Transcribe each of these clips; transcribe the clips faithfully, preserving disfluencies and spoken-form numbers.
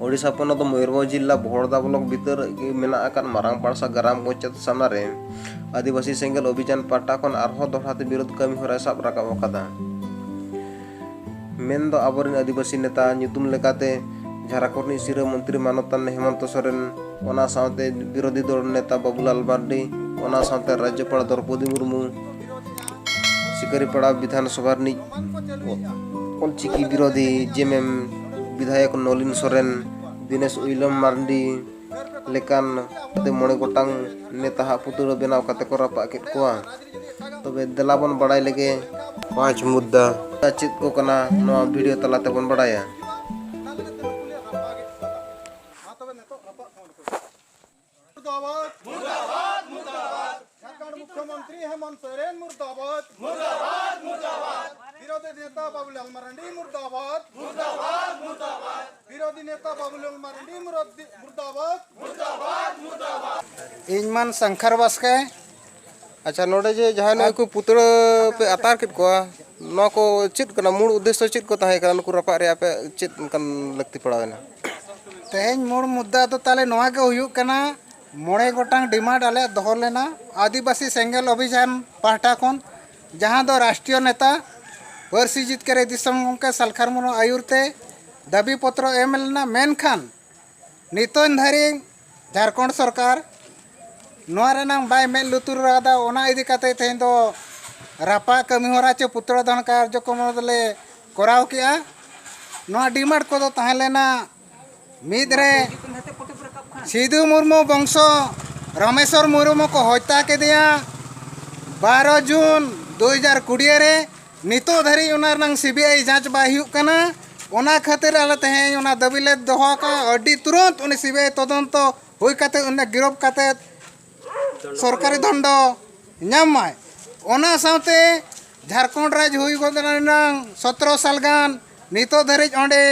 ᱳᱰᱤᱥᱟ ᱯᱚᱱᱚᱛ ᱢᱚᱭᱩᱨᱵᱷᱚᱸᱡᱽ ᱡᱤᱞᱟ ᱵᱚᱦᱚᱲᱫᱟ ᱵᱞᱚᱠ ᱵᱷᱤᱛᱟᱹᱨ ᱜᱮ ᱢᱮᱱᱟᱜ ᱟᱠᱟᱫ ᱢᱟᱨᱟᱝ ᱯᱟᱲᱥᱟ ᱜᱨᱟᱢ ᱯᱚᱧᱪᱟᱭᱮᱛ ᱥᱟᱢᱱᱟ ᱨᱮ ᱟᱹᱫᱤᱵᱟᱹᱥᱤ ᱥᱮᱸᱜᱮᱞ ᱚᱵᱷᱤᱡᱟᱱ ᱯᱟᱦᱴᱟ ᱠᱷᱚᱱ ᱟᱨᱦᱚᱸ ᱫᱚᱦᱲᱟ ᱛᱮ ᱵᱤᱨᱳᱫᱷ ᱠᱟᱹᱢᱤ ᱦᱚᱨᱟᱭ ᱥᱟᱵ ᱨᱟᱠᱟᱵ ᱟᱠᱟᱫᱟ᱾ ᱢᱮᱱᱫᱚ ᱟᱵᱚᱨᱮᱱ ᱟᱹᱫᱤᱵᱟᱹᱥᱤ ᱱᱮᱛᱟ ᱧᱩᱛᱩᱢ ᱞᱮᱠᱟᱛᱮ ᱡᱷᱟᱲᱠᱷᱚᱸᱰ ᱨᱤᱱᱤᱡ ᱥᱤᱨᱟᱹ ᱢᱚᱱᱛᱨᱤ ᱢᱟᱱᱚᱛᱟᱱ ᱦᱮᱢᱚᱱᱛᱚ ᱥᱚᱨᱮᱱ, ᱚᱱᱟ ᱥᱟᱶᱛᱮ ᱵᱤᱨᱳᱫᱷᱤ ᱫᱚᱞ ᱱᱮᱛᱟ ᱵᱟᱵᱩᱞᱟᱞ ᱢᱟᱨᱰᱤ, ᱚᱱᱟ ᱥᱟᱶᱛᱮ ᱨᱟᱡᱽᱡᱚᱯᱟᱲ ᱫᱨᱚᱯᱚᱫᱤ ᱢᱩᱨᱢᱩ, ᱥᱤᱠᱟᱹᱨᱤᱯᱟᱲᱟ ᱵᱤᱫᱷᱟᱱ ᱥᱚᱵᱷᱟ ᱨᱤᱱᱤᱡ ᱚᱞᱪᱤᱠᱤ ᱵᱤᱨᱳᱫᱷᱤ ᱡᱮᱢᱮᱢ ᱵᱤᱫᱷᱟᱭᱚᱠ ᱱᱚᱞᱤᱱ ᱥᱚᱨᱮᱱ, ᱫᱤᱱᱮᱥ ᱩᱭᱞᱟᱢ ᱢᱟᱨᱰᱤ ᱞᱮᱠᱟᱱ ᱢᱚᱬᱮ ᱜᱚᱴᱟᱝ ᱱᱮᱛᱟ ᱦᱟᱜ ᱯᱩᱛᱲᱟᱹ ᱵᱮᱱᱟᱣ ᱠᱟᱛᱮ ᱠᱚ ᱨᱟᱯᱟᱜ ᱠᱮᱫ ᱠᱚᱣᱟ᱾ ᱛᱚᱵᱮ ᱫᱮᱞᱟ ᱵᱚᱱ ᱵᱟᱲᱟᱭ ᱞᱮᱜᱮ ᱯᱟᱸᱪ ᱢᱩᱫᱽᱫᱟ ᱪᱮᱫ ᱠᱚ ᱠᱟᱱᱟ, ᱱᱚᱣᱟ ᱵᱷᱤᱰᱤᱭᱳ ᱛᱟᱞᱟ ᱛᱮᱵᱚᱱ ᱵᱟᱲᱟᱭᱟ᱾ ᱡᱷᱟᱲᱠᱷᱚᱸᱰ ᱢᱩᱠᱷᱭᱚᱢᱚᱱᱛᱨᱤ ᱦᱮᱢᱚᱱᱛ ᱥᱚᱨᱮᱱ ᱢᱩᱨᱫᱟᱵᱟᱫ᱾ ᱢᱩᱨᱫᱟᱵᱟᱫ, ᱢᱩᱨᱫᱟᱵᱟᱫ᱾ ᱵᱤᱨᱳᱫᱷᱤ ᱱᱮᱛᱟ ᱵᱟᱵᱩᱞᱟᱞ ᱢᱟᱨᱟᱱᱰᱤ ᱢᱩᱨᱫᱟᱵᱟᱫ᱾ ᱢᱩᱨᱫᱟᱵᱟᱫ, ᱢᱩᱨᱫᱟᱵᱟᱫ᱾ ᱵᱤᱨᱳᱫᱷᱤ ᱱᱮᱛᱟ ᱵᱟᱵᱩᱞᱟᱞ ᱢᱟᱨᱟᱱᱰᱤ ᱢᱩᱨᱫᱟᱵᱟᱫ᱾ ᱢᱩᱨᱫᱟᱵᱟᱫ, ᱢᱩᱨᱫᱟᱵᱟᱫ᱾ ᱤᱧ ᱢᱟᱱ ᱥᱟᱝᱠᱷᱟᱨ ᱵᱟᱥᱠᱮ᱾ ᱟᱪᱪᱷᱟ, ᱱᱚᱰᱮ ᱡᱮ ᱡᱟᱦᱟᱸᱭ ᱱᱩᱭ ᱠᱚ ᱯᱩᱛᱲᱟᱹ ᱯᱮ ᱟᱛᱟᱨ ᱠᱮᱫ ᱠᱚᱣᱟ, ᱱᱚᱣᱟ ᱠᱚ ᱪᱮᱫ ᱠᱟᱱᱟ? ᱢᱩᱲ ᱩᱫᱽᱫᱮᱥᱥᱚ ᱪᱮᱫ ᱠᱚ ᱛᱟᱦᱮᱸ ᱠᱟᱱᱟ? ᱱᱩᱠᱩ ᱨᱟᱯᱟᱜ ᱨᱮᱭᱟᱜ ᱟᱯᱮ ᱪᱮᱫ ᱚᱱᱠᱟᱱ ᱞᱟᱹᱠᱛᱤ ᱯᱟᱲᱟᱣ ᱮᱱᱟ? ᱛᱮᱦᱮᱧ ᱢᱩᱲ ᱢᱩᱫᱽᱫᱟ ᱫᱚ ᱛᱟᱞᱮ ᱱᱚᱣᱟ ᱜᱮ ᱦᱩᱭᱩᱜ ᱠᱟᱱᱟ, ᱢᱚᱬᱮ ᱜᱚᱴᱟᱝ ᱰᱤᱢᱟᱱᱰ ᱟᱞᱮᱭᱟᱜ ᱫᱚᱦᱚ ᱞᱮᱱᱟ ᱟᱹᱫᱤᱵᱟᱹᱥᱤ ᱥᱮᱸᱜᱮᱞ ᱚᱵᱷᱤᱡᱟᱱ ᱯᱟᱦᱴᱟ ᱠᱷᱚᱱ, ᱡᱟᱦᱟᱸ ᱫᱚ ᱨᱟᱥᱴᱨᱤᱭᱚ ᱱᱮᱛᱟ ᱯᱟᱹᱨᱥᱤ ᱡᱤᱛᱠᱟᱹᱨᱤ ᱫᱤᱥᱚᱢ ᱜᱚᱢᱠᱮ ᱥᱟᱞᱠᱷᱟᱱ ᱢᱩᱨᱢᱩ ᱟᱹᱭᱩᱨ ᱛᱮ ᱫᱟᱹᱵᱤ ᱯᱚᱛᱨᱚ ᱮᱢ ᱞᱮᱱᱟ᱾ ᱢᱮᱱᱠᱷᱟᱱ ᱱᱤᱛᱚᱝ ᱫᱷᱟᱹᱨᱤᱡ ᱡᱷᱟᱲᱠᱷᱚᱸᱰ ᱥᱚᱨᱠᱟᱨ ᱱᱚᱣᱟ ᱨᱮᱱᱟᱝ ᱵᱟᱭ ᱢᱮᱫ ᱞᱩᱛᱩᱨ ᱟᱠᱟᱫᱟ᱾ ᱚᱱᱟ ᱤᱫᱤ ᱠᱟᱛᱮ ᱛᱮᱦᱮᱧ ᱫᱚ ᱨᱟᱯᱟᱜ ᱠᱟᱹᱢᱤ ᱦᱚᱨᱟ ᱪᱮ ᱯᱩᱛᱲᱟᱹ ᱫᱚᱦᱚᱱ ᱠᱟᱨᱡᱚᱠᱨᱚᱢ ᱫᱚᱞᱮ ᱠᱚᱨᱟᱣ ᱠᱮᱜᱼᱟ᱾ ᱱᱚᱣᱟ ᱰᱤᱢᱟᱱᱰ ᱠᱚᱫᱚ ᱛᱟᱦᱮᱸ ᱞᱮᱱᱟ, ᱢᱤᱫ ᱨᱮ ᱥᱤᱫᱩ ᱢᱩᱨᱢᱩ ᱵᱚᱝᱥᱚ ᱨᱟᱢᱮᱥᱣᱚᱨ ᱢᱩᱨᱢᱩ ᱠᱚ ᱦᱚᱛᱭᱟ ᱠᱮᱫᱮᱭᱟ ᱵᱟᱨᱚ ᱡᱩᱱ ᱫᱩ ᱦᱟᱡᱟᱨ ᱠᱩᱲᱤ ᱨᱮ᱾ ᱱᱤᱛᱚᱜ ᱫᱷᱟᱹᱨᱤᱡ ᱚᱱᱟ ᱨᱮᱱᱟᱝ ᱥᱤ ᱵᱤ ᱟᱭ ᱡᱟᱸᱪ ᱵᱟᱭ ᱦᱩᱭᱩᱜ ᱠᱟᱱᱟ᱾ ᱚᱱᱟ ᱠᱷᱟᱹᱛᱤᱨ ᱟᱞᱮ ᱛᱮᱦᱮᱧ ᱚᱱᱟ ᱫᱟᱹᱵᱤ ᱞᱮ ᱫᱚᱦᱚ ᱟᱠᱟᱫᱼᱟ᱾ ᱟᱹᱰᱤ ᱛᱩᱨᱟᱹᱱᱛ ᱩᱱᱤ ᱥᱤ ᱵᱤ ᱟᱭ ᱛᱚᱫᱚᱱᱛᱚ ᱦᱩᱭ ᱠᱟᱛᱮ ᱩᱱᱤ ᱜᱤᱨᱚᱯ ᱠᱟᱛᱮ ᱥᱚᱨᱠᱟᱨᱤ ᱫᱚᱱᱰᱚ ᱧᱟᱢ ᱢᱟᱭ᱾ ᱚᱱᱟ ᱥᱟᱶᱛᱮ ᱡᱷᱟᱲᱠᱷᱚᱸᱰ ᱨᱟᱡᱽ ᱦᱩᱭ ᱜᱚᱫ ᱮᱱᱟ ᱥᱚᱛᱨᱚ ᱥᱟᱞ ᱜᱟᱱ, ᱱᱤᱛᱚᱜ ᱫᱷᱟᱹᱨᱤᱡ ᱚᱸᱰᱮ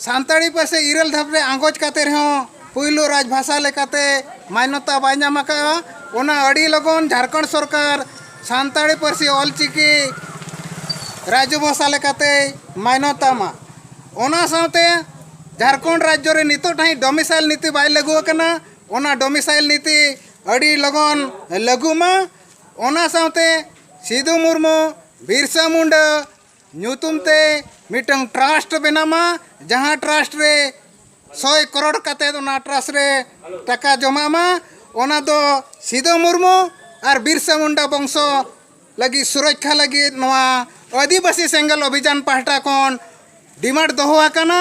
ᱥᱟᱱᱛᱟᱲᱤ ᱯᱟᱹᱨᱥᱤ ᱤᱨᱟᱹᱞ ᱫᱷᱟᱯ ᱨᱮ ᱟᱸᱜᱚᱪ ᱠᱟᱛᱮ ᱨᱮᱦᱚᱸ ᱯᱩᱭᱞᱩ ᱨᱟᱡᱽ ᱵᱷᱟᱥᱟ ᱞᱮᱠᱟᱛᱮ ᱢᱟᱱᱭᱚᱛᱟ ᱵᱟᱭ ᱧᱟᱢ ᱟᱠᱟᱫᱼᱟ᱾ ᱚᱱᱟ ᱟᱹᱰᱤ ᱞᱚᱜᱚᱱ ᱡᱷᱟᱲᱠᱷᱚᱸᱰ ᱥᱚᱨᱠᱟᱨ ᱥᱟᱱᱛᱟᱲᱤ ᱯᱟᱹᱨᱥᱤ ᱚᱞᱪᱤᱠᱤ ᱨᱟᱡᱽ ᱵᱷᱟᱥᱟ ᱞᱮᱠᱟᱛᱮ ᱢᱟᱱᱭᱚᱛᱟ ᱢᱟ᱾ ᱚᱱᱟ ᱥᱟᱶᱛᱮ ᱡᱷᱟᱲᱠᱷᱚᱸᱰ ᱨᱟᱡᱽᱡᱚ ᱨᱮ ᱱᱤᱛᱚᱜ ᱫᱷᱟᱹᱵᱤᱡ ᱰᱚᱢᱤᱥᱟᱭᱤᱞ ᱱᱤᱛᱤ ᱵᱟᱭ ᱞᱟᱹᱜᱩ ᱟᱠᱟᱱᱟ, ᱚᱱᱟ ᱰᱚᱢᱤᱥᱟᱭᱤᱞ ᱱᱤᱛᱤ ᱟᱹᱰᱤ ᱞᱚᱜᱚᱱ ᱞᱟᱹᱜᱩ ᱢᱟ᱾ ᱚᱱᱟ ᱥᱟᱶᱛᱮ ᱥᱤᱫᱩ ᱢᱩᱨᱢᱩ, ᱵᱤᱨᱥᱟ ᱢᱩᱱᱰᱟ ᱧᱩᱛᱩᱢ ᱛᱮ ᱢᱤᱫᱴᱟᱝ ᱴᱨᱟᱥᱴ ᱵᱮᱱᱟᱣ ᱢᱟ, ᱡᱟᱦᱟᱸ ᱴᱨᱟᱥᱴ ᱨᱮ ᱥᱚᱭ ᱠᱨᱳᱲ ᱠᱟᱛᱮᱫ ᱚᱱᱟ ᱴᱨᱟᱥᱴ ᱨᱮ ᱴᱟᱠᱟ ᱡᱚᱢᱟᱜ ᱢᱟ᱾ ᱚᱱᱟ ᱫᱚ ᱥᱤᱫᱩ ᱢᱩᱨᱢᱩ ᱟᱨ ᱵᱤᱨᱥᱟ ᱢᱩᱱᱰᱟ ᱵᱚᱝᱥᱚ ᱞᱟᱹᱜᱤᱫ ᱥᱩᱨᱚᱠᱠᱷᱟ ᱞᱟᱹᱜᱤᱫ ᱱᱚᱣᱟ ᱟᱹᱫᱤᱵᱟᱹᱥᱤ ᱥᱮᱸᱜᱮᱞ ᱚᱵᱷᱤᱡᱟᱱ ᱯᱟᱦᱴᱟ ᱠᱷᱚᱱ ᱰᱤᱢᱟᱱᱰ ᱫᱚᱦᱚ ᱟᱠᱟᱱᱟ᱾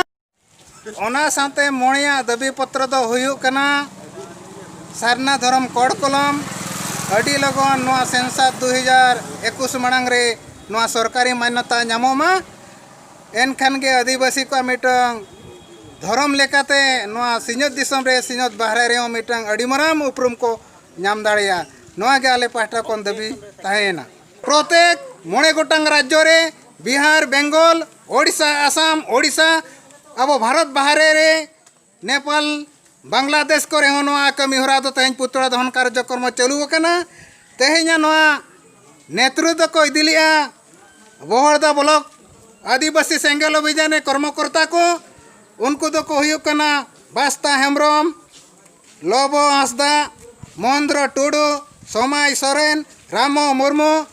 ᱚᱱᱟ ᱥᱟᱶᱛᱮ ᱢᱚᱬᱮᱭᱟᱜ ᱫᱟᱹᱵᱤ ᱯᱚᱛᱨᱚ ᱫᱚ ᱦᱩᱭᱩᱜ ᱠᱟᱱᱟ, ᱥᱟᱨᱱᱟ ᱫᱷᱚᱨᱚᱢ ᱠᱳᱰ ᱠᱚᱞᱚᱢ ᱟᱹᱰᱤ ᱞᱚᱜᱚᱱ ᱱᱚᱣᱟ ᱥᱮᱱᱥᱟᱥ ᱫᱩ ᱦᱟᱡᱟᱨ ᱮᱠᱩᱥ ᱢᱟᱲᱟᱝ ᱨᱮ ᱱᱚᱣᱟ ᱥᱚᱨᱠᱟᱨᱤ ᱢᱟᱱᱱᱚᱛᱟ ᱧᱟᱢᱚᱜ ᱢᱟ᱾ ᱮᱱᱠᱷᱟᱱ ᱜᱮ ᱟᱹᱫᱤᱵᱟᱹᱥᱤ ᱠᱚᱣᱟᱜ ᱢᱤᱫᱴᱟᱝ ᱫᱷᱚᱨᱚᱢ ᱞᱮᱠᱟᱛᱮ ᱱᱚᱣᱟ ᱥᱤᱧᱚᱛ ᱫᱤᱥᱚᱢ ᱨᱮ, ᱥᱤᱧᱚᱛ ᱵᱟᱦᱨᱮ ᱨᱮᱦᱚᱸ ᱢᱤᱫᱴᱟᱝ ᱟᱹᱰᱤ ᱢᱟᱨᱟᱝ ᱩᱯᱨᱩᱢ ᱠᱚ ᱧᱟᱢ ᱫᱟᱲᱮᱭᱟᱜᱼᱟ᱾ ᱱᱚᱣᱟ ᱜᱮ ᱟᱞᱮ ᱯᱟᱦᱴᱟ ᱠᱷᱚᱱ ᱫᱟᱹᱵᱤ ᱛᱟᱦᱮᱸᱭᱮᱱᱟ᱾ ᱯᱨᱚᱛᱮᱠ ᱢᱚᱬᱮ ᱜᱚᱴᱟᱝ ᱨᱟᱡᱽᱡᱚ ᱨᱮ, ᱵᱤᱦᱟᱨ, ᱵᱮᱝᱜᱚᱞ, ᱳᱰᱤᱥᱟ, ᱟᱥᱟᱢ, ᱳᱰᱤᱥᱟ, ᱟᱵᱚ ᱵᱷᱟᱨᱚᱛ ᱵᱟᱦᱨᱮ ᱨᱮ, ᱱᱮᱯᱟᱞ, ᱵᱟᱝᱞᱟᱫᱮᱥ ᱠᱚᱨᱮ ᱦᱚᱸ ᱱᱚᱣᱟ ᱠᱟᱹᱢᱤ ᱦᱚᱨᱟ ᱫᱚ ᱛᱮᱦᱮᱧ ᱯᱩᱛᱲᱟ ᱫᱚᱦᱚᱱ ᱠᱟᱨᱡᱚᱠᱨᱚᱢ ᱪᱟᱹᱞᱩ ᱟᱠᱟᱱᱟ᱾ ᱛᱮᱦᱮᱧᱟᱜ ᱱᱚᱣᱟ ᱱᱮᱛᱨᱤᱛᱵ ᱫᱚᱠᱚ ᱤᱫᱤ ᱞᱮᱫᱼᱟ ᱵᱚᱦᱚᱲᱫᱟ ᱵᱞᱚᱠ ᱟᱹᱫᱤᱵᱟᱹᱥᱤ ᱥᱮᱸᱜᱮᱞ ᱚᱵᱷᱤᱡᱟᱱ ᱨᱮ ᱠᱚᱨᱢᱚᱠᱚᱨᱛᱟ ᱠᱚ᱾ ᱩᱱᱠᱩ ᱫᱚᱠᱚ ᱦᱩᱭᱩᱜ ᱠᱟᱱᱟ ᱵᱟᱥᱛᱟ ᱦᱮᱢᱵᱨᱚᱢ, ᱞᱚᱵᱚ ᱦᱟᱸᱥᱫᱟ, ᱢᱚᱦᱮᱱᱫᱨᱚ ᱴᱩᱰᱩ, ᱥᱚᱢᱟᱭ ᱥᱚᱨᱮᱱ, ᱨᱟᱢᱚ ᱢᱩᱨᱢᱩ,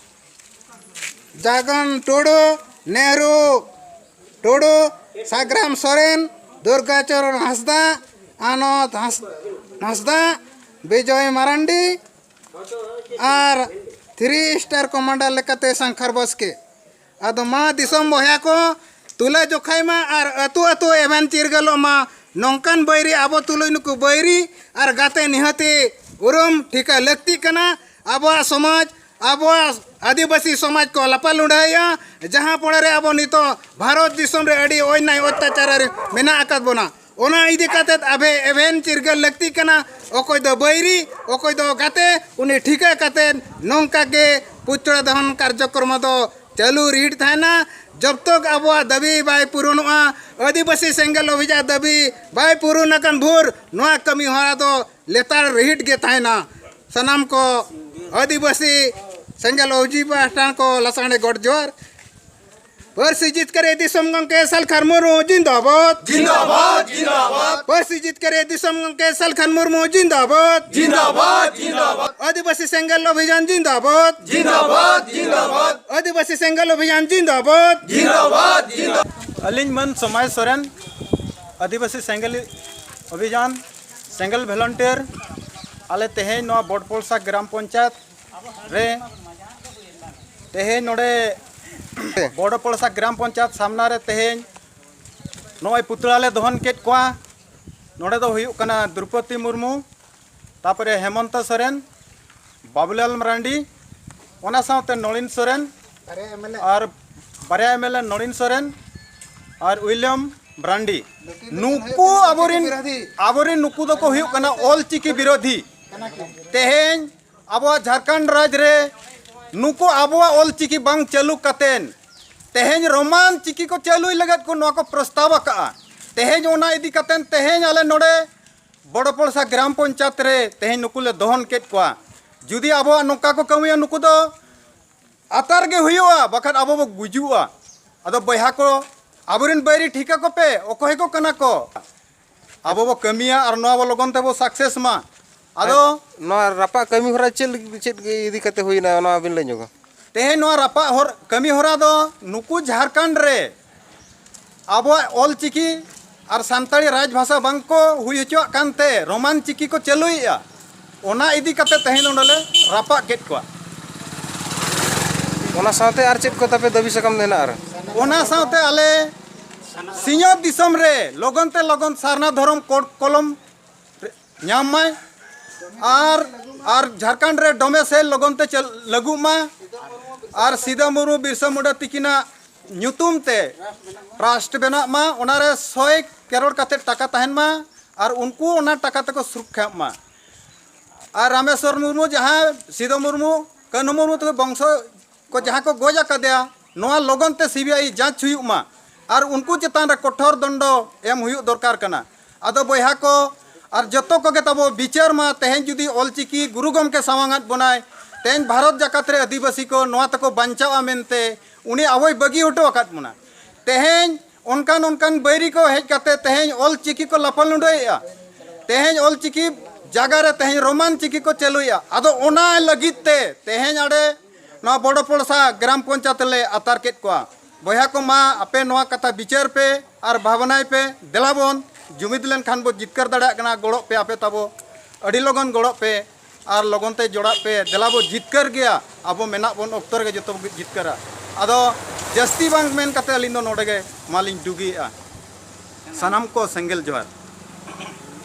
ᱡᱟᱜᱚᱱ ᱴᱩᱰᱩ, ᱱᱮᱦᱨᱩ ᱴᱩᱰᱩ, ᱥᱟᱜᱽᱨᱟᱢ ᱥᱚᱨᱮᱱ, ᱫᱩᱨᱜᱟᱪᱚᱨᱚᱱ ᱦᱟᱸᱥᱫᱟ, ᱟᱱᱚᱫ ᱦᱟᱸᱥ-, ᱦᱟᱸᱥᱫᱟ, ᱵᱤᱡᱚᱭ ᱢᱟᱨᱟᱱᱰᱤ ᱟᱨ ᱛᱷᱨᱤ ᱥᱴᱟᱨ ᱠᱚᱢᱟᱱᱰᱟᱨ ᱞᱮᱠᱟᱛᱮ ᱥᱟᱝᱠᱷᱟᱨ ᱵᱟᱥᱠᱮ᱾ ᱟᱫᱚ ᱢᱟ ᱫᱤᱥᱚᱢ ᱵᱚᱭᱦᱟ ᱠᱚ ᱛᱩᱞᱟᱹ ᱡᱚᱠᱷᱟᱭ ᱢᱟ ᱟᱨ ᱟᱹᱛᱩ ᱟᱹᱛᱩ ᱮᱵᱷᱮᱱ ᱪᱤᱨᱜᱟᱹᱞᱚᱜ ᱢᱟ᱾ ᱱᱚᱝᱠᱟᱱ ᱵᱟᱹᱭᱨᱤ ᱟᱵᱚ ᱛᱩᱞᱩᱡ ᱱᱩᱠᱩ ᱵᱟᱹᱭᱨᱤ ᱟᱨ ᱜᱟᱛᱮ ᱱᱤᱦᱟᱹᱛᱤ ᱩᱨᱩᱢ ᱴᱷᱤᱠᱟ ᱞᱟᱹᱠᱛᱤᱜ ᱠᱟᱱᱟ᱾ ᱟᱵᱚᱣᱟᱜ ᱥᱚᱢᱟᱡᱽ, ᱟᱵᱚᱣᱟᱜ ᱟᱹᱫᱤᱵᱟᱹᱥᱤ ᱥᱚᱢᱟᱡᱽ ᱠᱚ ᱞᱟᱯᱟ ᱞᱩᱸᱰᱟᱹᱭᱮᱫᱼᱟ, ᱡᱟᱦᱟᱸ ᱯᱚᱲᱟ ᱨᱮ ᱟᱵᱚ ᱱᱤᱛᱚᱜ ᱵᱷᱟᱨᱚᱛ ᱫᱤᱥᱚᱢ ᱨᱮ ᱟᱹᱰᱤ ᱚᱱᱭᱟᱭ ᱚᱛᱛᱟᱪᱟᱨ ᱨᱮ ᱢᱮᱱᱟᱜ ᱟᱠᱟᱫ ᱵᱚᱱᱟ᱾ ᱚᱱᱟ ᱤᱫᱤ ᱠᱟᱛᱮᱫ ᱟᱵᱮ ᱮᱵᱷᱮᱱ ᱪᱤᱨᱜᱟᱹᱞ ᱞᱟᱹᱠᱛᱤᱜ ᱠᱟᱱᱟ᱾ ᱚᱠᱚᱭ ᱫᱚ ᱵᱟᱹᱭᱨᱤ, ᱚᱠᱚᱭ ᱫᱚ ᱜᱟᱛᱮ, ᱩᱱᱤ ᱴᱷᱤᱠᱟᱹ ᱠᱟᱛᱮᱫ ᱱᱚᱝᱠᱟ ᱜᱮ ᱯᱩᱛᱲᱟ ᱫᱚᱦᱚᱱ ᱠᱟᱨᱡᱚᱠᱨᱚᱢ ᱫᱚ ᱪᱟᱹᱞᱩ ᱨᱤᱦᱤᱴ ᱛᱟᱦᱮᱱᱟ᱾ ᱡᱚᱵ ᱛᱚᱠ ᱟᱵᱚᱣᱟᱜ ᱫᱟᱹᱵᱤ ᱵᱟᱭ ᱯᱩᱨᱩᱱᱚᱜᱼᱟ, ᱟᱹᱫᱤᱵᱟᱹᱥᱤ ᱥᱮᱸᱜᱮᱞ ᱚᱵᱷᱤᱡᱟᱱ ᱫᱟᱹᱵᱤ ᱵᱟᱭ ᱯᱩᱨᱩᱱ ᱟᱠᱟᱱ ᱵᱷᱳᱨ ᱱᱚᱣᱟ ᱠᱟᱹᱢᱤ ᱦᱚᱨᱟ ᱫᱚ ᱞᱮᱛᱟᱲ ᱨᱤᱦᱤᱴ ᱜᱮ ᱛᱟᱦᱮᱱᱟ᱾ ᱥᱟᱱᱟᱢ ᱠᱚ ᱟᱹᱫᱤᱵᱟᱹᱥᱤ ᱥᱮᱸᱜᱮᱞ ᱚᱵᱷᱤᱡᱟᱱ ᱯᱟᱦᱴᱟ ᱠᱚ ᱞᱟᱥᱟᱬᱦᱮ ᱜᱚᱰ ᱡᱚᱦᱟᱨ᱾ ᱯᱟᱹᱨᱥᱤ ᱡᱤᱛᱠᱟᱹᱨᱤ ᱫᱤᱥᱚᱢ ᱜᱚᱢᱠᱮ ᱥᱟᱞᱠᱷᱟᱱ ᱢᱩᱨᱢᱩ ᱡᱤᱱᱫᱟᱵᱟᱫ᱾ ᱡᱤᱱᱫᱟᱵᱟᱫ, ᱡᱤᱱᱫᱟᱵᱟᱫ᱾ ᱯᱟᱹᱨᱥᱤ ᱡᱤᱛᱠᱟᱹᱨᱤ ᱫᱤᱥᱚᱢ ᱜᱚᱢᱠᱮ ᱥᱟᱞᱠᱷᱟᱱ ᱢᱩᱨᱢᱩ ᱡᱤᱱᱫᱟᱵᱟᱫ᱾ ᱡᱤᱱᱫᱟᱵᱟᱫ, ᱡᱤᱱᱫᱟᱵᱟᱫ᱾ ᱟᱹᱫᱤᱵᱟᱹᱥᱤ ᱥᱮᱸᱜᱮᱞ ᱚᱵᱷᱤᱡᱟᱱ ᱡᱤᱱᱫᱟᱵᱟᱫ᱾ ᱡᱤᱱᱫᱟᱵᱟᱫ, ᱡᱤᱱᱫᱟᱵᱟᱫ᱾ ᱟᱹᱫᱤᱵᱟᱹᱥᱤ ᱥᱮᱸᱜᱮᱞ ᱚᱵᱷᱤᱡᱟᱱ ᱡᱤᱱᱫᱟᱵᱟᱫ᱾ ᱡᱤᱱᱫᱟᱵᱟᱫ, ᱡᱤᱱᱫᱟᱵᱟᱫ᱾ ᱟᱹᱞᱤᱧ ᱢᱟᱹᱱ ᱥᱚᱢᱟᱭ ᱥᱚᱨᱮᱱ, ᱟᱹᱫᱤᱵᱟᱹᱥᱤ ᱥᱮᱸᱜᱮᱞ ᱚᱵᱷᱤᱡᱟᱱ, ᱥᱮᱸᱜᱮᱞ ᱵᱷᱚᱞᱚᱱᱴᱤᱭᱟᱨ᱾ ᱟᱞᱮ ᱛᱮᱦᱮᱧ ᱱᱚᱣᱟ ᱵᱚᱰᱯᱚᱞᱥᱟ ᱜᱨᱟᱢ ᱯᱚᱧᱪᱟᱭᱮᱛ ᱨᱮ, ᱛᱮᱦᱮᱧ ᱱᱚᱰᱮ ᱵᱚᱰᱯᱚᱞᱥᱟ ᱜᱨᱟᱢ ᱯᱚᱧᱪᱟᱭᱮᱛ ᱥᱟᱢᱱᱟ ᱨᱮ ᱛᱮᱦᱮᱧ ᱱᱚᱜᱼᱚᱭ ᱯᱩᱛᱲᱟ ᱞᱮ ᱫᱚᱦᱚᱱ ᱠᱮᱫ ᱠᱚᱣᱟ᱾ ᱱᱚᱰᱮ ᱫᱚ ᱦᱩᱭᱩᱜ ᱠᱟᱱᱟ ᱫᱨᱩᱯᱚᱫᱤ ᱢᱩᱨᱢᱩ, ᱛᱟᱯᱚᱨᱮ ᱦᱮᱢᱚᱱᱛᱚ ᱥᱚᱨᱮᱱ, ᱵᱟᱵᱩᱞᱟᱞ ᱢᱟᱨᱟᱱᱰᱤ, ᱚᱱᱟ ᱥᱟᱶᱛᱮ ᱱᱚᱲᱤᱱ ᱥᱚᱨᱮᱱ, ᱟᱨ ᱵᱟᱨᱭᱟ M L A Nalin Soren ᱟᱨ ᱩᱭᱞᱤᱭᱟᱢ ᱢᱟᱨᱟᱱᱰᱤ᱾ ᱱᱩᱠᱩ ᱟᱵᱚᱨᱤᱱ, ᱟᱵᱚᱨᱤᱱ ᱱᱩᱠᱩ ᱫᱚᱠᱚ ᱦᱩᱭᱩᱜ ᱠᱟᱱᱟ ᱚᱞ ᱪᱤᱠᱤ ᱵᱤᱨᱳᱫᱷᱤ᱾ ᱛᱮᱦᱮᱧ ᱟᱵᱚᱣᱟᱜ ᱡᱷᱟᱲᱠᱷᱚᱸᱰ ᱨᱟᱡᱽ ᱨᱮ ᱱᱩᱠᱩ ᱟᱵᱚᱣᱟᱜ ᱚᱞ ᱪᱤᱠᱤ ᱵᱟᱝ ᱪᱟᱹᱞᱩ ᱠᱟᱛᱮᱱ ᱛᱮᱦᱮᱧ ᱨᱳᱢᱟᱱ ᱪᱤᱠᱤ ᱠᱚ ᱪᱟᱹᱞᱩᱭ ᱞᱟᱹᱜᱤᱫ ᱠᱚ ᱱᱚᱣᱟ ᱠᱚ ᱯᱨᱚᱥᱛᱟᱵ ᱟᱠᱟᱜᱼᱟ᱾ ᱛᱮᱦᱮᱧ ᱚᱱᱟ ᱤᱫᱤ ᱠᱟᱛᱮᱱ ᱛᱮᱦᱮᱧ ᱟᱞᱮ ᱱᱚᱰᱮ ᱵᱚᱲᱚᱯᱚᱲᱥᱟ ᱜᱨᱟᱢ ᱯᱚᱧᱪᱟᱭᱮᱛ ᱨᱮ ᱛᱮᱦᱮᱧ ᱱᱩᱠᱩ ᱞᱮ ᱫᱚᱦᱚᱱ ᱠᱮᱫ ᱠᱚᱣᱟ᱾ ᱡᱩᱫᱤ ᱟᱵᱚᱣᱟᱜ ᱱᱚᱝᱠᱟ ᱠᱚ ᱠᱟᱹᱢᱤᱭᱟ, ᱱᱩᱠᱩ ᱫᱚ ᱟᱛᱟᱨ ᱜᱮ ᱦᱩᱭᱩᱜᱼᱟ, ᱵᱟᱠᱷᱟᱱ ᱟᱵᱚ ᱵᱚ ᱜᱩᱡᱩᱜᱼᱟ᱾ ᱟᱫᱚ ᱵᱚᱭᱦᱟ ᱠᱚ, ᱟᱵᱚᱨᱮᱱ ᱵᱟᱹᱭᱨᱤ ᱴᱷᱤᱠᱟ ᱠᱚᱯᱮ, ᱚᱠᱚᱭ ᱠᱚ ᱠᱟᱱᱟ ᱠᱚ? ᱟᱵᱚ ᱵᱚ ᱠᱟᱹᱢᱤᱭᱟ ᱟᱨ ᱱᱚᱣᱟ ᱵᱚ ᱞᱚᱜᱚᱱ ᱛᱮᱵᱚ ᱥᱟᱠᱥᱮᱥ ᱢᱟ᱾ ᱟᱫᱚ ᱱᱚᱣᱟ ᱨᱟᱯᱟᱜ ᱠᱟᱹᱢᱤ ᱦᱚᱨᱟ ᱪᱮᱫ ᱞᱟᱹᱜᱤᱫ, ᱪᱮᱫ ᱤᱫᱤ ᱠᱟᱛᱮ ᱦᱩᱭᱱᱟ, ᱚᱱᱟ ᱵᱤᱱ ᱞᱟᱹᱭ ᱧᱚᱜᱟ? ᱛᱮᱦᱮᱧ ᱱᱚᱣᱟ ᱨᱟᱯᱟᱜ ᱦᱚᱨ, ᱠᱟᱹᱢᱤ ᱦᱚᱨᱟ ᱫᱚ ᱱᱩᱠᱩ ᱡᱷᱟᱲᱠᱷᱚᱸᱰ ᱨᱮ ᱟᱵᱚᱣᱟᱜ ᱚᱞ ᱪᱤᱠᱤ ᱟᱨ ᱥᱟᱱᱛᱟᱲᱤ ᱨᱟᱡᱽ ᱵᱷᱟᱥᱟ ᱵᱟᱝ ᱠᱚ ᱦᱩᱭ ᱦᱚᱪᱚᱣᱟᱜ ᱠᱟᱱᱛᱮ ᱨᱳᱢᱟᱱ ᱪᱤᱠᱤ ᱠᱚ ᱪᱟᱹᱞᱩᱭᱮᱫᱼᱟ᱾ ᱚᱱᱟ ᱤᱫᱤ ᱠᱟᱛᱮ ᱛᱮᱦᱮᱧ ᱱᱚᱰᱮ ᱞᱮ ᱨᱟᱯᱟᱜ ᱠᱮᱫ ᱠᱚᱣᱟ᱾ ᱚᱱᱟ ᱥᱟᱶᱛᱮ ᱟᱨ ᱪᱮᱫ ᱠᱚ ᱛᱟᱯᱮ ᱫᱟᱹᱵᱤ ᱥᱟᱠᱟᱢ ᱫᱚ ᱦᱮᱱᱟᱜᱼᱟ ᱟᱨ? ᱚᱱᱟ ᱥᱟᱶᱛᱮ ᱟᱞᱮ ᱥᱤᱧᱚᱛ ᱫᱤᱥᱚᱢ ᱨᱮ ᱞᱚᱜᱚᱱ ᱛᱮ ᱞᱚᱜᱚᱱ ᱥᱟᱨᱱᱟ ᱫᱷᱚᱨᱚᱢ ᱠᱳᱰ ᱠᱚᱞᱚᱢ ᱧᱟᱢ ᱢᱟᱭ ᱟᱨ, ᱟᱨ ᱡᱷᱟᱲᱠᱷᱚᱸᱰ ᱨᱮ ᱰᱚᱢᱮᱥᱟᱭᱤᱞ ᱞᱚᱜᱚᱱ ᱛᱮ ᱪᱟᱹᱞ-, ᱞᱟᱹᱜᱩᱜ ᱢᱟ ᱟᱨ ᱥᱤᱫᱟᱹ ᱢᱩᱨᱢᱩ, ᱵᱤᱨᱥᱟ ᱢᱩᱱᱰᱟ ᱛᱤᱠᱤᱱᱟᱜ ᱧᱩᱛᱩᱢ ᱛᱮ ᱴᱨᱟᱥᱴ ᱵᱮᱱᱟᱜ ᱢᱟ, ᱚᱱᱟᱨᱮ ᱥᱚᱭ ᱠᱟᱨᱳᱲ ᱠᱟᱛᱮ ᱴᱟᱠᱟ ᱛᱟᱦᱮᱱ ᱢᱟ ᱟᱨ ᱩᱱᱠᱩ ᱚᱱᱟ ᱴᱟᱠᱟ ᱛᱮᱠᱚ ᱥᱩᱨᱚᱠᱠᱷᱟᱜ ᱢᱟ᱾ ᱟᱨ ᱨᱟᱢᱮᱥᱣᱚᱨ ᱢᱩᱨᱢᱩ, ᱡᱟᱦᱟᱸ ᱥᱤᱫᱩ ᱢᱩᱨᱢᱩ, ᱠᱟᱹᱱᱦᱩ ᱢᱩᱨᱢᱩ ᱛᱟᱠᱚ ᱵᱚᱝᱥᱚ ᱠᱚ ᱡᱟᱦᱟᱸ ᱠᱚ ᱜᱚᱡ ᱟᱠᱟᱫᱮᱭᱟ, ᱱᱚᱣᱟ ᱞᱚᱜᱚᱱ ᱛᱮ ᱥᱤ ᱵᱤ ᱟᱭ ᱡᱟᱸᱪ ᱦᱩᱭᱩᱜ ᱢᱟ ᱟᱨ ᱩᱱᱠᱩ ᱪᱮᱛᱟᱱ ᱨᱮ ᱠᱚᱴᱷᱳᱨ ᱫᱚᱱᱰᱚ ᱮᱢ ᱦᱩᱭᱩᱜ ᱫᱚᱨᱠᱟᱨ ᱠᱟᱱᱟ᱾ ᱟᱫᱚ ᱵᱚᱭᱦᱟ ᱠᱚ, ᱟᱨ ᱡᱚᱛᱚ ᱠᱚᱜᱮ ᱛᱟᱵᱚ ᱵᱤᱪᱟᱹᱨ ᱢᱟ, ᱛᱮᱦᱮᱧ ᱡᱩᱫᱤ ᱚᱞᱪᱤᱠᱤ ᱜᱩᱨᱩ ᱜᱚᱢᱠᱮ ᱥᱟᱢᱟᱝᱟᱫ ᱵᱚᱱᱟᱭ, ᱛᱮᱦᱮᱧ ᱵᱷᱟᱨᱚᱛ ᱡᱟᱠᱟᱛ ᱨᱮ ᱟᱹᱫᱤᱵᱟᱹᱥᱤ ᱠᱚ ᱱᱚᱣᱟ ᱛᱮᱠᱚ ᱵᱟᱧᱪᱟᱣᱜᱼᱟ ᱢᱮᱱᱛᱮ ᱩᱱᱤ ᱟᱵᱚᱭ ᱵᱟᱹᱜᱤ ᱦᱚᱴᱚ ᱟᱠᱟᱫ ᱵᱚᱱᱟ᱾ ᱛᱮᱦᱮᱧ ᱚᱱᱠᱟᱱ ᱚᱱᱠᱟᱱ ᱵᱟᱹᱭᱨᱤ ᱠᱚ ᱦᱮᱡ ᱠᱟᱛᱮ ᱛᱮᱦᱮᱧ ᱚᱞ ᱪᱤᱠᱤ ᱠᱚ ᱞᱟᱯᱷᱟ ᱞᱩᱸᱰᱟᱹᱭᱮᱫᱼᱟ᱾ ᱛᱮᱦᱮᱧ ᱚᱞ ᱪᱤᱠᱤ ᱡᱟᱭᱜᱟ ᱨᱮ ᱛᱮᱦᱮᱧ ᱨᱳᱢᱟᱱ ᱪᱤᱠᱤ ᱠᱚ ᱪᱟᱹᱞᱩᱭᱮᱫᱼᱟ᱾ ᱟᱫᱚ ᱚᱱᱟ ᱞᱟᱹᱜᱤᱫ ᱛᱮ ᱛᱮᱦᱮᱧ ᱟᱲᱮ ᱱᱚᱣᱟ ᱵᱚᱲᱚ ᱯᱚᱲᱥᱟ ᱜᱨᱟᱢ ᱯᱚᱧᱪᱟᱭᱮᱛ ᱞᱮ ᱟᱛᱟᱨ ᱠᱮᱫ ᱠᱚᱣᱟ᱾ ᱵᱚᱭᱦᱟ ᱠᱚ, ᱢᱟ ᱟᱯᱮ ᱱᱚᱣᱟ ᱠᱟᱛᱷᱟ ᱵᱤᱪᱟᱹᱨ ᱯᱮ ᱟᱨ ᱵᱷᱟᱵᱽᱱᱟᱭ ᱯᱮ᱾ ᱫᱮᱞᱟ ᱵᱚᱱ ᱡᱩᱢᱤᱫ ᱞᱮᱱᱠᱷᱟᱱ ᱵᱚ ᱡᱤᱛᱠᱟᱹᱨ ᱫᱟᱲᱮᱭᱟᱜ ᱠᱟᱱᱟ᱾ ᱜᱚᱲᱚᱜ ᱯᱮ ᱟᱯᱮ ᱛᱟᱵᱚ, ᱟᱹᱰᱤ ᱞᱚᱜᱚᱱ ᱜᱚᱲᱚᱜ ᱯᱮ ᱟᱨ ᱞᱚᱜᱚᱱ ᱛᱮ ᱡᱚᱲᱟᱜ ᱯᱮ᱾ ᱫᱮᱞᱟ ᱵᱚ ᱡᱤᱛᱠᱟᱹᱨ ᱜᱮᱭᱟ, ᱟᱵᱚ ᱢᱮᱱᱟᱜ ᱵᱚᱱ ᱚᱠᱛᱚ ᱨᱮᱜᱮ ᱡᱚᱛᱚ ᱵᱚ ᱡᱤᱛᱠᱟᱹᱨᱟ᱾ ᱟᱫᱚ ᱡᱟᱹᱥᱛᱤ ᱵᱟᱝ ᱢᱮᱱ ᱠᱟᱛᱮ ᱟᱹᱞᱤᱧ ᱫᱚ ᱱᱚᱰᱮ ᱜᱮ ᱢᱟᱞᱤᱧ ᱰᱩᱜᱤᱭᱮᱫᱼᱟ᱾ ᱥᱟᱱᱟᱢ ᱠᱚ ᱥᱮᱸᱜᱮᱞ ᱡᱚᱦᱟᱨ᱾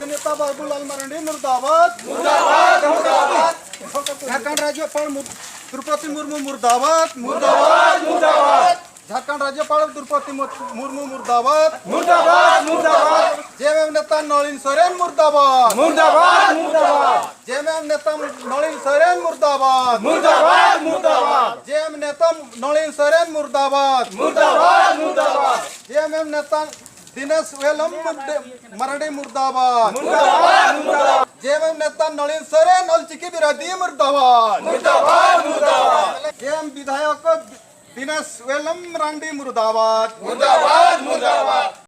ᱱᱮᱛᱟ ᱵᱟᱹᱵᱩᱞᱟᱞ ᱢᱟᱨᱟᱱᱰᱤ ᱢᱩᱨᱫᱟᱵᱟᱫ᱾ ᱢᱩᱨᱫᱟᱵᱟᱫ, ᱢᱩᱨᱫᱟᱵᱟᱫ᱾ ᱡᱷᱟᱲᱠᱷᱚᱸᱰ ᱨᱟᱡᱽᱡᱚᱯᱟᱞ ᱢᱩᱨ-, ᱫᱨᱳᱯᱚᱫᱤ ᱢᱩᱨᱢᱩ ᱢᱩᱨᱫᱟᱵᱟᱫ᱾ ᱢᱩᱨᱫᱟᱵᱟᱫ, ᱢᱩᱨᱫᱟᱵᱟᱫ᱾ ᱡᱷᱟᱲᱠᱷᱚᱸᱰ ᱨᱟᱡᱽᱡᱚᱯᱟᱞ ᱫᱨᱳᱯᱚᱫᱤ ᱢᱩᱨ-, ᱢᱩᱨᱢᱩ ᱢᱩᱨᱫᱟᱵᱟᱫ᱾ ᱢᱩᱨᱫᱟᱵᱟᱫ, ᱢᱩᱨᱫᱟᱵᱟᱫ᱾ ᱡᱮ ᱮᱢ ᱮᱢ ᱱᱮᱛᱟ ᱱᱚᱞᱤᱱ ᱥᱚᱨᱮᱱ ᱢᱩᱨᱫᱟᱵᱟᱫ᱾ ᱢᱩᱨᱫᱟᱵᱟᱫ, ᱢᱩᱨᱫᱟᱵᱟᱫ᱾ ᱡᱮ ᱮᱢ ᱮᱢ ᱱᱮᱛᱟ ᱱᱚᱞᱤᱱ ᱥᱚᱨᱮᱱ ᱢᱩᱨᱫᱟᱵᱟᱫ᱾ ᱢᱩᱨᱫᱟᱵᱟᱫ, ᱢᱩᱨᱫᱟᱵᱟᱫ᱾ ᱡᱮ ᱮᱢ ᱮᱢ ᱱᱮᱛᱟ ᱱᱚᱞᱤᱱ ᱥᱚᱨᱮᱱ ᱢᱩᱨᱫᱟᱵᱟᱫ᱾ ᱢᱩᱨᱫᱟᱵᱟᱫ, ᱢᱩᱨᱫᱟᱵᱟᱫ᱾ ᱡᱮ ᱮᱢ ᱮᱢ ᱱᱮᱛᱟ ᱫᱤᱱᱮᱥ ᱣᱮᱞᱚᱢ ᱢᱩᱨᱰᱮ-, ᱢᱟᱨᱟᱱᱰᱤ ᱢᱩᱨᱫᱟᱵᱟᱫ᱾ ᱢᱩᱨᱫᱟᱵᱟᱫ, ᱢᱩᱨᱫᱟᱵᱟᱫ᱾ ᱡᱮ ᱮᱢ ᱮᱢ ᱱᱮᱛᱟ ᱱᱚᱞᱤᱱ ᱥᱚᱨᱮᱱ ᱚᱞᱪᱤᱠᱤ ᱵᱤᱨᱳᱫᱷᱤ ᱢᱩᱨᱫᱟᱵᱟᱫ᱾ ᱢᱩᱨᱫᱟᱵᱟᱫ, ᱢᱩᱨᱫᱟᱵᱟᱫ᱾ ᱡᱮ ᱮᱢ ᱵᱤᱫᱷᱟᱭᱚᱠ ᱫᱤᱱᱮᱥ ᱣᱮᱞᱚᱢ ᱢᱟᱨᱟᱱᱰᱤ ᱢᱩᱨᱫᱟᱵᱟᱫ᱾ ᱢᱩᱨᱫᱟᱵᱟᱫ, ᱢᱩᱨᱫᱟᱵᱟᱫ᱾